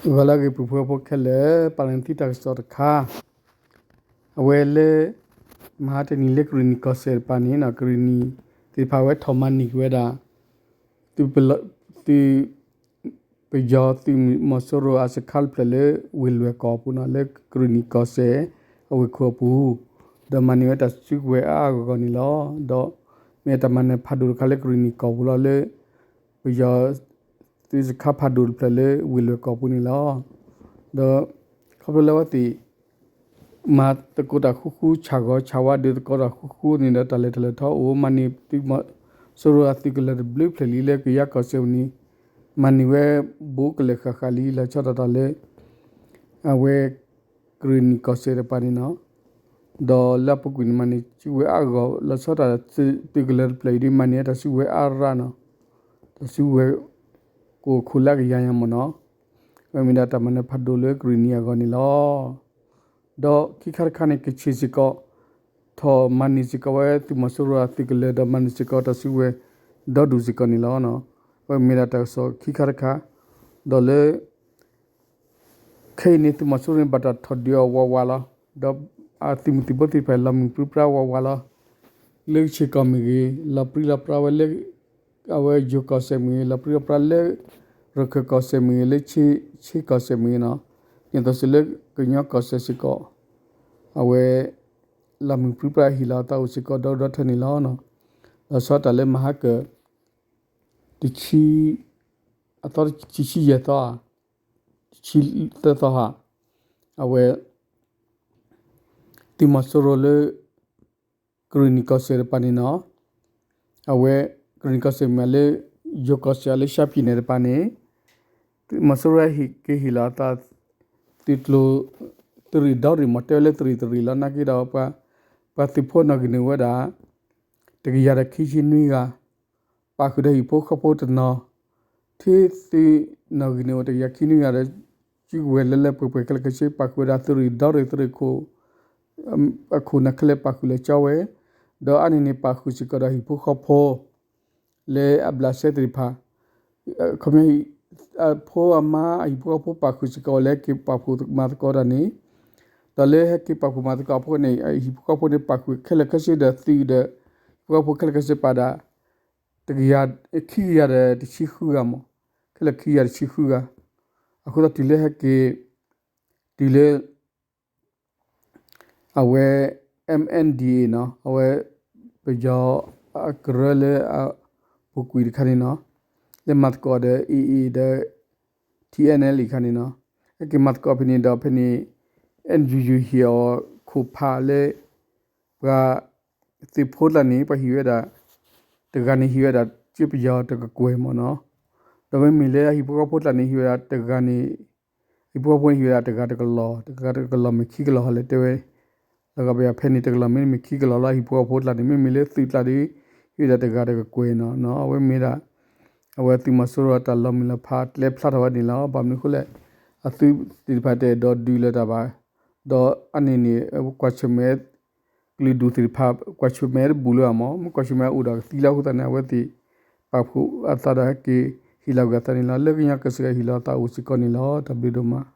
ဂီၤလၢအဂ့ၤ ပုၢ်ဖိဝဲၢ်ဖိခဲလၢာ်, ပာ်လီၤနသံတၢ်ကစီၣ်တခါ, အဝဲလၢ မဟါတနံၤလၢကရ့ၣ်နံၣ်ကီၢ်စဲၣ်တပၤန့ၣ် ကရ့ၣ်နံၣ်သ့ၣ်တဖၣ်ဝဲထီၣ်မၤန့ၢ်က့ၤဝဲဒၣ် သုး ပယီၤသုးမီၤစိရိၤအစခါတဖျၢၣ်လၢဝ့ၢ်လွဲၢ်ကီၢ်အပူၤန့ၣ် လၢကရ့ၣ်နံၣ်ကီၢ်စဲၣ်အဝ့ၢ်ခိၣ်အပူၤ, ဒီးမၤန့ၢ်ဝဲတၢ်စုကဝဲၤအါအါဂီၢ်ဂီၢ်န့ၣ်လီၤ. ဒီးမ့ၢ်တၢ်မၤနၢၤဖးဒိၣ်တခါလၢကရ့ၣ်နံၣ်ကီၢ်ပူၤလီၤလၢ ပယီၤ သုးစခါဖးဒိၣ်တဖျၢၣ်လၢဝ့ၢ်လွဲၢ်ကီၢ်ပူၤန့ၣ်လီၤ. ဒီးခီဖျိလၢအဝဲသ့ၣ် မၤသကိးတၢ်ဃူဃူ ဆၣ်ဂီၤဆၣ်ဝါဒုးသကိးတၢ်ဃူဃူန့ၣ်ဒီး တၢ်လဲၤထီၣ်လဲၤထီအိၣ် မၤန့ၢ်သုးမီၤစိရိၤအသုးကလၢၤတဘျုးဖျၢၣ်လံလၢကယၤကီၢ်စဲၣ်ပူၤန့ၣ် မၤန့ၢ်ဝဲဘူးကလၢာ်ဃၣ်ဃၣ်လံ လီၤဆီဒၣ်တၢ်လၢ အဝဲ ကရ့ၣ်နံၣ်ကီၢ်စဲၣ်တပၤန့ၣ်လီၤ. ဒီးလၢအပူၤကွံာ်န့ၣ် မၤန့ၢ်စုကဝဲၤအါဂီၢ် လီၤဆီဒၣ်တၢ်သုးကလၢၤတဖျၢၣ်အံၤဒီး မၤန့ၢ်တၢ်စုကဝဲၤအါရၣ်န့ၣ်လီၤ. တၢ်စုကဝဲၤ ကအိၣ်ခိၣ်လၢအကယၤညါမ့ၢ်န့ၣ်လီၤ. အဝဲမ့ၢ်ဒၣ်တၢ်မၤနၢၤဖးဒိၣ်လၢကရ့ၣ်နံၣ်အဂီၢ်န့ၣ်လီၤ. ဒီးခံခါတခါန့ၣ် ကခ့ၣ်စ့ၢ်ကီး ထီၣ်မၤန့ၢ်စ့ၢ်ကီးဝဲသုးမီၤစိရိၤအသုးကလၢၤ ဒီးမၤန့ၢ်စ့ၢ်ကီးတၢ်စုကဝဲၤဒီဒူၣ်စ့ၢ်ကီးန့ၣ်လီၤ. အဝဲမ့ၢ်ဒၣ်တၢ်ကစီၣ်ခံခါတခါ, ဒီးလၢ ခဲအံၤန့ၣ် သုးမီၤစိရိၤန့ၣ် ဘၣ်တၢ်ထီၣ်ဒုးအီၤဝးဝးလီၤ. ဒီးအသုးမုၢ်သံၣ်ဘိသ့ၣ်တဖၣ် လီၤမုၢ်ပြံပြါဝးဝးလီၤ. လၢဆ့ၣ်ကီၢ်မ့ၢ်ဂ့ၤ, လီၤပြံလီၤပြါဝဲလၢ အဝဲယိၤကီၢ်စဲၣ်မ့ၢ်ဂ့ၤ, လီၤပြံလီၤပြါလၢ ရခၢၣ်ကီၢ်စဲၣ်မ့ၢ်ဂ့ၤ, လၢဆ့ကီၢ်စဲၣ်မ့ၢ်ဂ့ၤန့ၣ်လီၤ. ဒ်သိးစ့ၢ်လၢကညီကီၢ်စဲၣ်စ့ၢ်ကီး အဝဲ လီၤမုၢ်ပြံပြါဟ့ၣ်လီၤအသးအိၣ်စ့ၢ်ကီးဒီဒီထၢန့ၣ်လီၤ. လီၤဆီဒၣ်တၢ်လၢမဟါကၢၣ် တဆံ အသီတဆံယဲၢ်သီဧါ, တဆံသၢသီဧါ, အဝဲ သုးမီၤစိရိၤလၢ ကရ့ၣ်နံၣ်ကီၢ်စဲၣ်တပၤန့ၣ်လီၤ. အဝဲ ကရ့ၣ်နံၣ်ကီၢ်စဲၣ်မ့ၢ်လၢ ယိၤကီၢ်စဲၣ်လၢ ရှမ်းပြည်နယ် တပၤန့ၣ် သုးမီၤစိရိၤဟဲက့ၤဟ့ၣ်လီၤအသး သုးကျိၤ သုးရ့ၣ်ဒီရ့ၣ်မ့ၢ် တဲဝဲလၢသုးရ့ၣ်တရ့ၣ်လီၤ နာ်က့ဒီး ပှၤသုးဖိနီၣ်ဂံၢ်န့ၢ်ဝဲဒၣ် တကယၤဒီးခံဆံနွံဂၤ ပာ်ဃုာ်ဒီးဟံၣ်ဖိဃီဖိတနီၤ, ထံသုးနီၣ်ဂံၢ်န့ၣ်အိၣ်တကယၤခံနွံဂၤဒီး စုကဝဲၤလၢလၢပှဲၤပှဲၤခဲလၢာ်ခဲဆ့ ပာ်ဃုာ်ဝဲဒၣ်သုးရ့ၣ်ဒီရ့ၣ်သုးရ့ၣ်ခိၣ် အခိၣ်နၢ်ခဲလၢာ်ပာ်ဃုာ်လၢကၠီဝဲ, ဒီးအါန့ၢ်န့ၣ်ပာ်ဃုာ်စ့ၢ်ကီးဒီးဟံၣ်ဖိဃီဖိ လၢအဘျးစဲသ့ၣ်တဖၣ် ခီပညီ အဖိအမါအဟံၣ်ဖိဃီဖိပာ်ဃုာ်စ့ၢ်ကီးဝဲလၢဟဲက့ၤပာ်ဖှိၣ်မၤသကိးတၢ်န့ၣ်, ဒီးလၢဟဲက့ၤပာ်ဖှိၣ်မၤသကိးအဖိန့ၣ် ဟံၣ်ဖိဃီဖိန့ၣ် ပာ်ဃုာ်ခဲလၢာ်ခဲဆ့ဒီးသုးဒီး ဟံၣ်ဖိဃီဖိခဲလၢာ်ခဲဆ့ပာ်ဒၣ် တကယၤ ခံကယၤဒီးတဆံဃုဂၤမး, ခဲလၢာ်ခံကယၤတဆံဃုဂၤ, အဃိသတးတုၤလၢဟဲက့ၤ တုၤလၢ အဝဲ MNDAA န့ၣ် အဝဲ ပယီၤအကရၢလၢအပူၤကွံာ်တခါန့ၣ်လီၤ, လၢမၤသကိးဒီး AA ဒီး TNLA တခါန့ၣ်လီၤ, ဟဲက့ၤမၤသကိးဖဲန့ၣ်ဒီးဖဲန့ၣ် NUG ဟ့ၣ်အီၤခိၣ်ဖးလၢ ပှၤသုးဖိတဂၤန့ၣ် ပှၤဟ့ၣ်ဝဲဒၣ် တဂၤန့ၣ်ဟ့ၣ်ဝဲဒၣ် ကၠ့ပယီၤတကကွဲၢ်မ့ၢ်န့ၣ်, ဒီးမ့မ့ၢ်လၢအဟံၣ်ဖိဃီဖိတဂၤန့ၣ် ဟ့ၣ်ဝဲဒၣ်တဂၤန့ၣ် ဟံၣ်ဖိဃီဖိန့ၣ်ဟ့ၣ်ဝဲဒၣ်တဂၤတကလီၢ်, တဂၤတကလီၢ်မ့ၢ်ခံကလီၢ်ဟီလဲၣ်တဲဝဲ, လီၤဂာ်ဘၣ်ယၤဖဲန့ၣ် တကလီၢ်မ့တမ့ၢ်ခံကလီၢ်လီၤ အဟံၣ်ဖိဃီဖိတဂၤန့ၣ် မ့မ့ၢ်လၢသုးတဂၤဒီး ဟ့ၣ်ဝဲဒၣ်တဂၤတကကွဲၢ်န့ၣ်, အဝဲမ့ၢ်ဒၣ် အဝဲသုးမီၤစိရိၤတၢ်လီၤမုၢ်လီၤဖးကျဲဖျါထီၣ်ဝဲန့ၣ်လီၤ. ဘၣ်မနုၤအဃိလဲၣ်, အသုးသ့ၣ်တဖၣ်တအဲၣ်ဒိးဒုးလၢၤတၢ်ဘၣ်, ဒီးအါန့ၢ်န့ၣ် ကွၢ်ဆၢၣ်မဲာ် ကလုာ်ဒူၣ်သ့ၣ်တဖၣ် ကွၢ်ဆၢၣ်မဲာ်တဘူၣ်လၢၤဘၣ်မး, မ့ၢ်ကွၢ်ဆၢၣ်မဲာ်အိၣ်ဒီးကသံလီၤအဃိသတးန့ၣ် အဝဲသ့ၣ် ပာ်ဖှိၣ်အသးဒီးဟဲက့ၤဟ့ၣ်လီၤကွံာ်အသးန့ၣ်လီၤ. လၢကညီကီၢ်စဲၣ်ဟ့ၣ်လီၤအသးအိၣ်စ့ၢ်ကီးန့ၣ်လီၤ. တၢ်ဘျုးဒိၣ်မး.